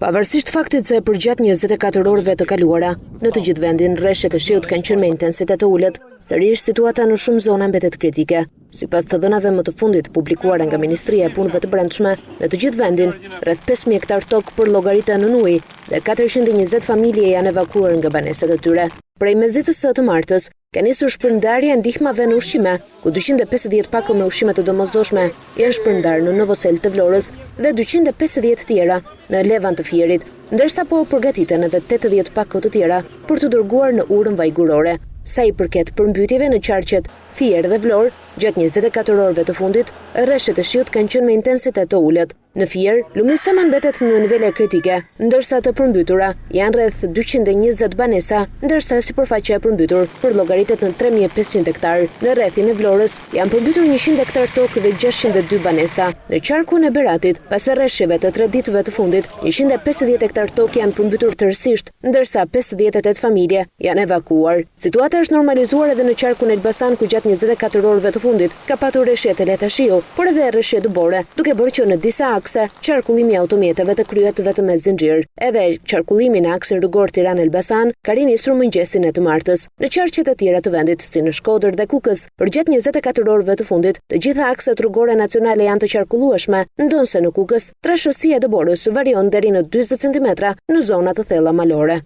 Pavarësisht faktit se përgjatë 24 orëve të kaluara, në të gjithë vendin reshjet e shiut kanë qenë me intensitet të ulët, sërish situata në shumë zona mbetet kritike. Sipas të dhënave më të fundit publikuara nga Ministria e Punëve të Brendshme, në të gjithë vendin, rreth 5000 hektar tokë përllogariten nën ujë dhe 420 familje janë evakuuar nga banesat e tyre. Prej mesditës së të martës, Ka nisur shpërndarja e ndihmave në ushqime, ku 250 pako me ushqime të domosdoshme janë shpërndarë në Novoselë të Vlorës dhe 250 tjera në Levan të Fierit, ndërsa po përgatiten edhe 80 pako të tjera për t'u dërguar në Urën Vajgurore. Sa i përket përmbytjeve në qarqet Fier dhe Vlorë, gjatë 24 orëve të fundit, reshjet e shiut kanë qenë me intensitet të ulët. Në Fier, lumi Seman mbetet në nivele kritike, ndërsa të përmbytura janë rreth 220 banesa, ndërsa sipërfaqja e përmbytur përllogaritet në 3500 hektarë. Në rrethin e Vlorës janë përmbytur 100 hektarë tokë dhe 602 banesa. Në qarkun e Beratit, pas reshjeve të tre ditëve të fundit, 150 hektarë tokë janë përmbytur tërësisht, ndërsa 58 familje janë evakuuar. Situata është normalizuar edhe në qarkun Elbasan ku gjatë 24 orëve të fundit Ka patur reshje të lehta shiu, por edhe reshje dëbore, duke bërë që në disa akse, qarkullimi i automjeteve të kryhet vetëm me zinxhir. Edhe qarkullimi në aksin rrugor Tiranë-Elbasan ka rinisur mëngjesin e të martës. Në qarqet e tjera të vendit, si në Shkodër dhe Kukës, përgjatë 24 orëve të fundit, të gjitha akset rrugore nacionale janë të qarkullueshme, ndonëse në Kukës, trashësia e dëborës varion deri në 40 centimetra në zona të thella malore.